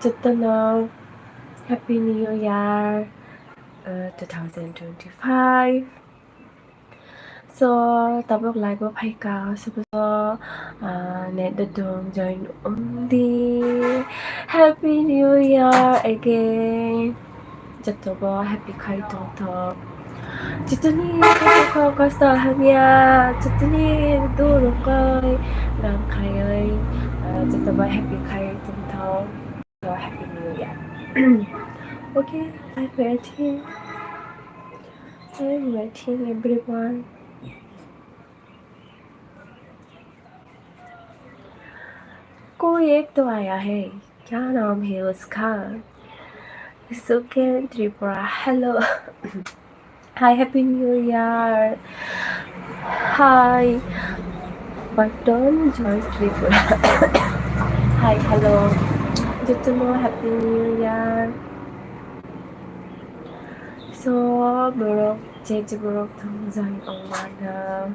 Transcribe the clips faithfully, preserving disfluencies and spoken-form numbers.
Jotono Happy New Year, uh, two thousand twenty-five. So, tabuk live o phaikha, sobo, uh, net dodong join umdi. Happy New Year again. Jotobo happy khai tongthok. Jotoni dukho kosto hamya, jotoni durungoi, gam khaioi, uh, jotobo happy khai tongthok. So, Happy New Year. Okay, I'm waiting. I'm waiting, everyone. कोई एक तो आया है, क्या नाम है उसका? Suken Tripura, hello. Hi, Happy New Year. Hi, Pardon Joy Tripura. Hi, hello. Jotono Happy New Year. So, borok, je je borok thong join ongmano.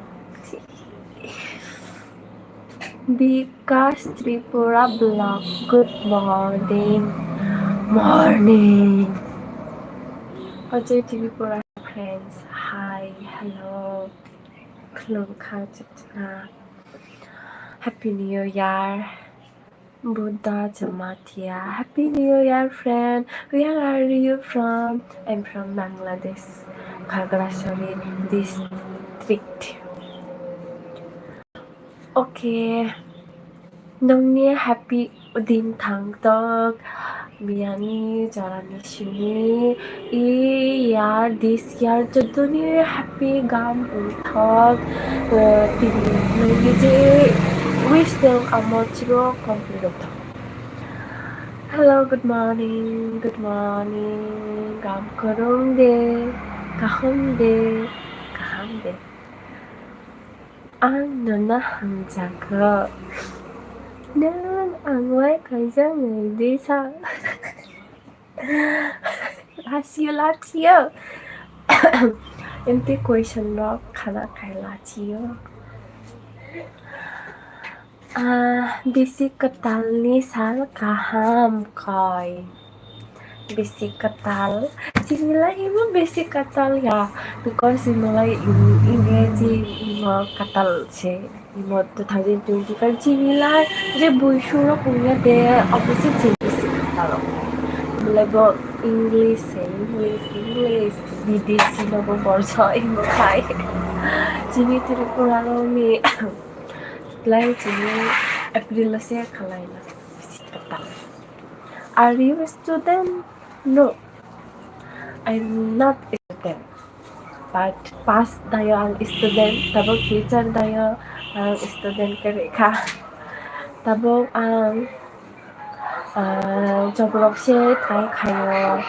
Bikash Tripura vlog, good morning. Morning. Ajay Tripura friends, hi, hello. Khulumkha, chwkna. Happy New Year. Buddha Jamatia. Happy New Year, friend. Where are you from? I'm from Bangladesh, Khagrasari district. Okay. Nongni happy din thangtok. Miyani jorani simi. I year, this year, jotoni happy gam wngthok. Uh, tini nongni je wish tong amo chiro complete wngthok. Hello, good morning, good morning. Gam kwrwng de, kaham de, kaham de. Ang nono hamjago. Nwng ang bai kaijak nai di sa. Lachio, lachio. Empty question rok khana khai lachio. Ah, bisi kwtalni sal kaham koi. Bisi kwtal. Chini lai imo bisi kwtal ya. Because imo lai in-, Ingreji imo kwtal se. Imo two thousand twenty-five chini lai je buisuro kunya de opposite chini bisi kwtal. Imo lai bo English se, English, English. Bidesi no bo borso imo khai. Chini Tripura rokni. Lai chini April o se khalai na bisi kwtal. Are you a student? No, I'm not a student. But past dayo ang student, tabuk future dayo ang student kwrwi kha. Tabuk ang Ah, job rok se try khaio.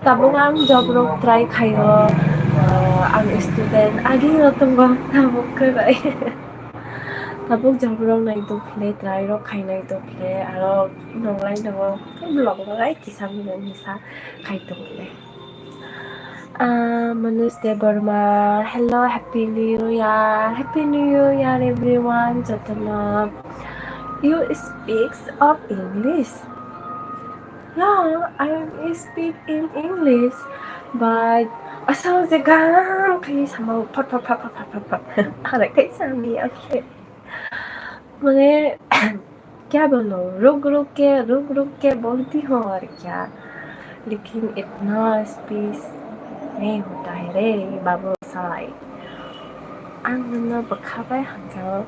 Tabuk ang job rok try khaio. Ah, ang student agi o tongo, tabuk kwrwi. Tabuk job rok nai dokhle, try rok khainai dokhle, aro nonglai nogo vlog rok ai kisa misa khai tongkhle. Ah, Manoj Debbarma, hello, Happy New Year, Happy New Year, everyone, jotono. You speaks of English? Yeah, I speak in English, but asal je gam khai sama phot phot phot phot phot phot. Are kai sami, okay. Mane, क्या बोलूं, रुक रुक के, रुक रुक के बोलती हूँ और क्या, लेकिन इतना स्पेस नहीं होता है रे बाबू Sai. Ang nono bwkha bai hamjao.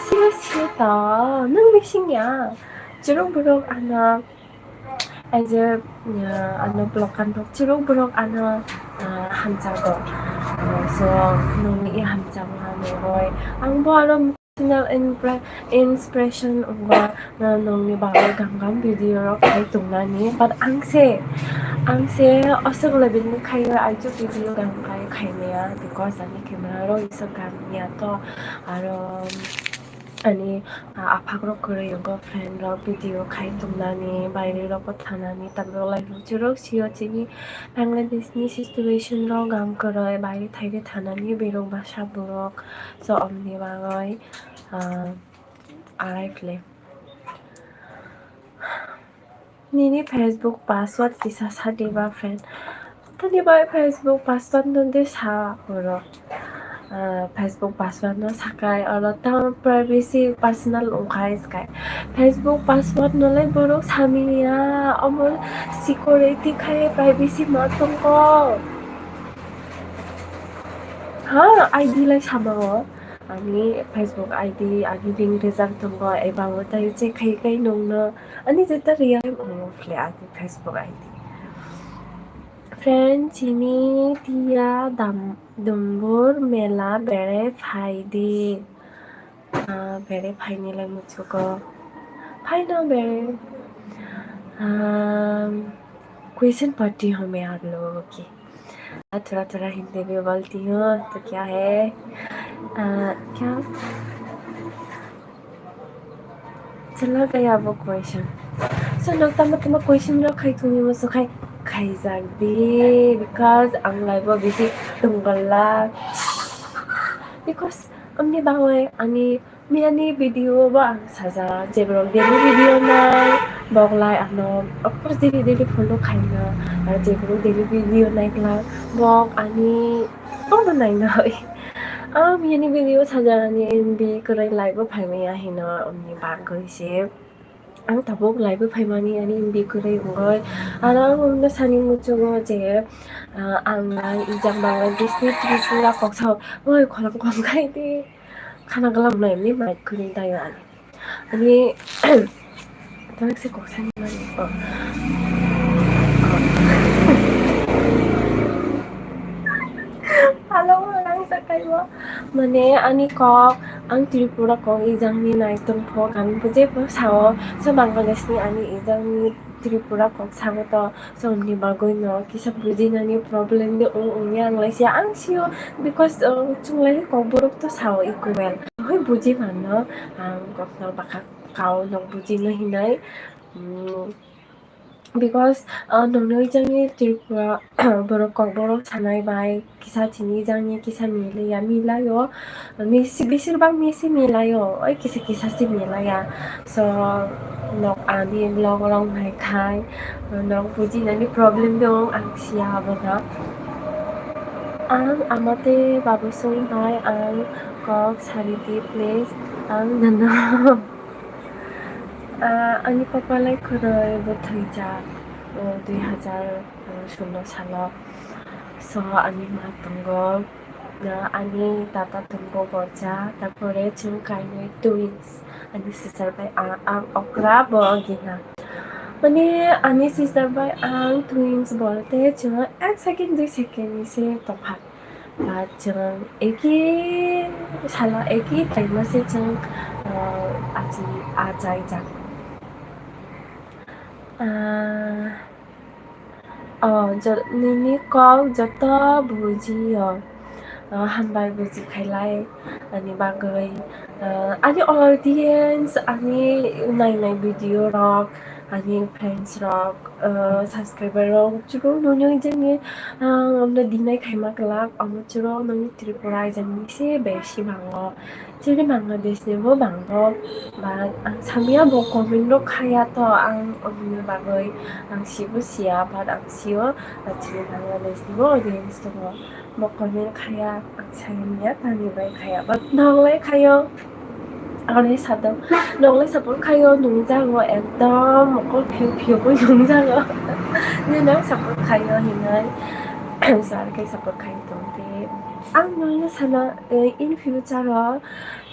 Sio sio to, nwng bising ya. Chwrwng borok ano As a, uh, ano vlog kan rok chirok borok ano, uh, hamjago. Uh, so, nungni i hamjakma nungoi. Ang bo aro emotional inspira-, inspiration wngba, uh, nungni bagwi gam gam video rok khai tongnani. But ang se, ang se aswk level ni khai o, aiju video gam khai khaimaya, because ani camera rok iso gam ya to. Aro ani, ah, aphak rok kwrwi wngo, friend rok video khai tongnani, bairwi rok bo thanani, tabuk lai rok chirok sio chini Bangladesh ni situation rok gam kwrwi, bairwi thairwi thanani, berok bwsa borok, so omni bagwi, ah, arai phle. Nini Facebook password kisa sa diba, friend. Tani bai Facebook password no de sa oro. Ah, Facebook password no sakai oro ta privacy personal wngkha iskai. Facebook password no lai borok samiya omo security khai privacy ma tongko. Ha, I D lai sama o. Ani Facebook I D, ani link rijak tongo, eba o tai check khai khai nungno. Ani jeta real time wngo phle ani Facebook I D. Friend, chini tiya dam, dumbur mela bere phai di. Ah, bere phaini lai muchugo. Phaino bere. Um, question patti ho main aap logo ki. Ah, thoda thoda Hindi mein bolti hu, to kya hai? Ah, kya? Chalo gaya bo question. So, nok tama tama question rok khai thungni musu khai, khaijak di, because ang life o bisi tonggola. Because amni bagwi ani miyani video bo ang sajak, jeborok daily video nai, bok lai ano, of course, daily daily follow khaina, aro jeborok daily video nai glak, bok ani bono naina hoi. Ang miyani video sajak ani M B kwrwi live o phaimaya hino, amni bagwi se. Ang tabuk live o phaimani ani M B kwrwi wngwi. Aro ang omno sani muchungo je, ah, ang nai ijak Bangladeshni Tripura koksa oi khorang kom khai di. Khana galam nai ni mic kwrwi tayo ani. Ani, tawk se kok sani mani. Oh. Hello, ang sakai mo. Mane ani kok, ang Tripura kok ijang ni nai tong pho, kami bo je pho sao, so Bangladesh ni ani ijang ni Tripura kok sao to, so ni bagwi no kisa bujinani problem de ong ong yang lai sia ang sio, because, uh, chunglai kok borok to sao equal. Hoi buji mano, ang kok no baka kao no buji no hinai. Mm, because, uh, nongni jani Tripura borok kokborok sanai bai kisa chini jani kisa miliya milayo, misi, besir bak misi milayo, oi kisa kisa si milaya. So nok ani vlog rok nai khai, nok buji nani problem dong ang siya abono. Ang amate babu song bai ang kok sari di please, ang nana. Ah, ani papa lai khoroi bo thwijak, o, dui hajar solo salo. So, ani ma tongo, ah, ani tata tongo borja, tarpore chwng kainwi twins, ani sister bai a-, ang okra bo gina. Mane, ani sister bai ang twins bolte chwng ek second, dui second ni se topha. Ba chwng eki salo eki taima se chwng, ah, achi achaijak. Ah, oh, jo-, nini kok joto bujio. Ah, hambai buji khailai ani bagwi. Ah, ani audience, ani nainai video rok, ani friends rok, ah, subscriber rok, chukung nunui jani, ah, omno dinai khaima kwlak, omo churo nungni Tripura jani se besi bango, chini Bangladesh ni bo bango, but ang samya bo comment rok khaya to, ang omni bagwi ang sibo siya, but ang sio, ah, chini Bangladesh ni bo audience tongo. Bo comment khaya, ang sani ya, tani bai khaya, but nonglai khayo. Ani sadok, nonglai support khayo, nungjago, ekdom mokol phiu phiu bo nungjago. Nino support khayo hinai, sar khe support khayo tongdi. Ang nongno sana, eh, in future o,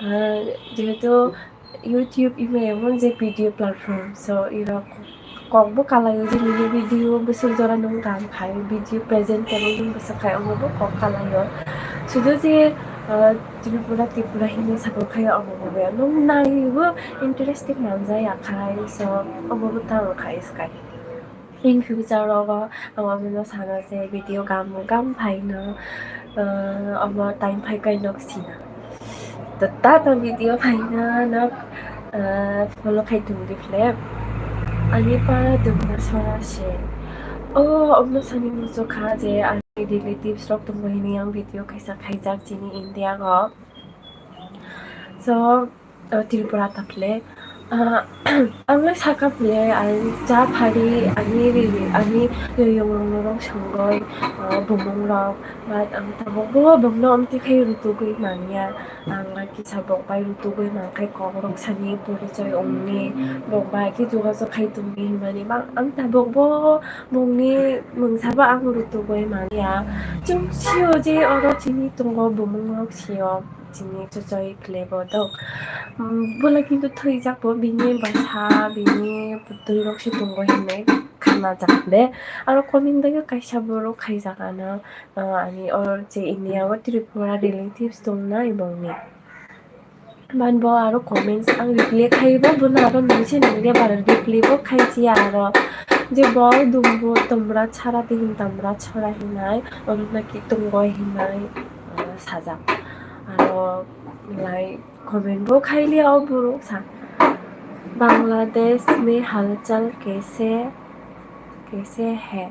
eh, jehetu YouTube imo emon je video platform, so irok kok bo kalaio je nini video bwswk jora nung kam khai, video present table nung bwswk khai, omo bo kok kalaio. Sudu je, ah, Tripura, Tripura hini support khai, omo bo be nung naibo interesting manjaya khai, so omo bo tang khai skai. In future rogo ang omono sana je video gam gam phaino, ah, omo time phai kai nok sina. To tata video phaina nok, ah, follow khai tong di phle. Ani para dungna sora se. O, omno sani muchukha je ani relatives rok tongo hini ang video kaisa khaijak chini India go. So, o Tripura ta phle, ah, ang le saka phle, ang cha phari, ani riri, ani riyung rok songoi, ah, bumung rok, but ang tabuk bo bumung no amtwi khai rutugwi manya, ang kisa bok bai rutugwi mankhe kok rok sani porichoi ongni, bok bai khe jogajog khai tongni hinmani, bang ang tabuk bo bumung ni mungsa bo ang rutugwi manya, chwng sio je oro chini tongo bumung rok sio. Chini chuchoi khlaibo dok. Bwla kintu thwijak bo, bini bwsa, bini bwtwi rok se tongo hinwi khna jak de. Aro comment bai kaisa borok khaijak ano, ah, ani oro je India o Tripura relatives tongnai bongni. Ban bo aro comments ang reply khaibo, bono aro nungse nungya bara reply bo khaichia aro. Je bo dumbu tomra chara tihin tamra chora hinai, oro naki tongo hinai. Ah, sajak. Aro like comment bo khaili o borok sa, "Bangladesh mein halchal kaise, kaise hai?"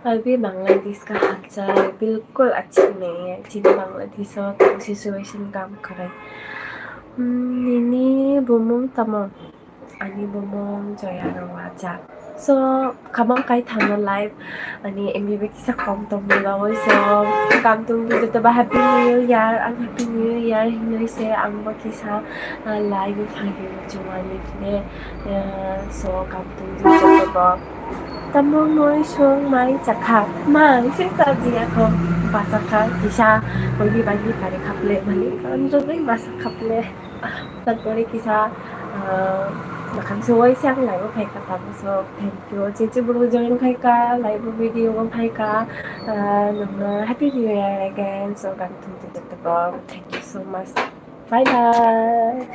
Abhi Bangladesh ka halchal bilkul achhi nahi hai. Chini Bangladesh o situation kam kwrwi. Hmm, nini bumung tamo? Ani bumung Joya Rongwajak. So, kabang kai thangno live, ani M B B kisa kom tongmani bagwi, so, kam tong di joto ba Happy New Year, ang Happy New Year hinwi se ang bo kisa, ah, live phai hinwi chumani phine, ah, so, kam tong di joto bo. Tamo moi song mai chakha, mai se chajiya kho, bachakha kisa, koi di bai di kare khaple, mani kan jodoi basa khaple. Tarpore kisa, ah, makhang se waisa ang live o phaikha tamo, so thank you. Chichi buru join khaikha, live o video o phaikha, ah, nokno Happy New Year again. So, gang thum thum thum thum. Thank you so much. Bye bye.